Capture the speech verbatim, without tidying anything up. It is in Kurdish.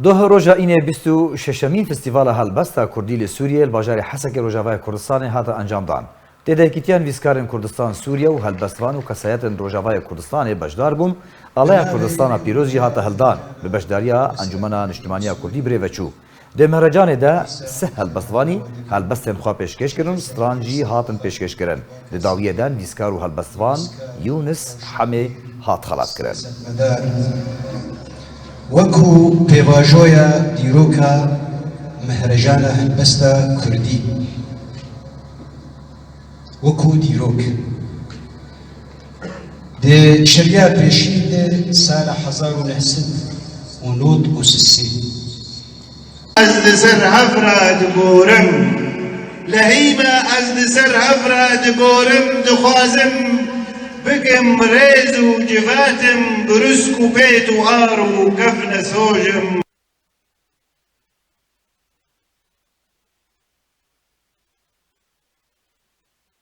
Doh roja înê bîst û şeşemîn Festîvala Helbesta Kurdî li Sûriyê li bajarê Hesekê Rojavayê Kurdistanê hate encamdan. Tê de yekîtiya nivîskarên Kurdistan, Sûriye û helbestvan û kesayetên Rojavayê Kurdistanê beşdar bûn, Alaya Kurdistana Pîroz jî hate hildan, bi beşdariya Encûmena Niştimaniya Kurdî birêve çû. Di mehrecanê de sih helbestvanî helbestên xwe pêşkêş kirin, stran jî hatin pêşkêş kirin. Di dawiyê de nivîskar û helbestvan Yûnis Hemê hat xelatkirin. Wekû pêvajoya dîroka mehrejana helbesta kurdî, wekû dîrok, di şeriya pêşî de sala hezar û neh sed û nod û sisê. Ez li ser hev re digorim, lehî me ez li ser hev re digorim, dixwazim bikim rêz û civatim, bi risk û pêt û ar û kefne sojim.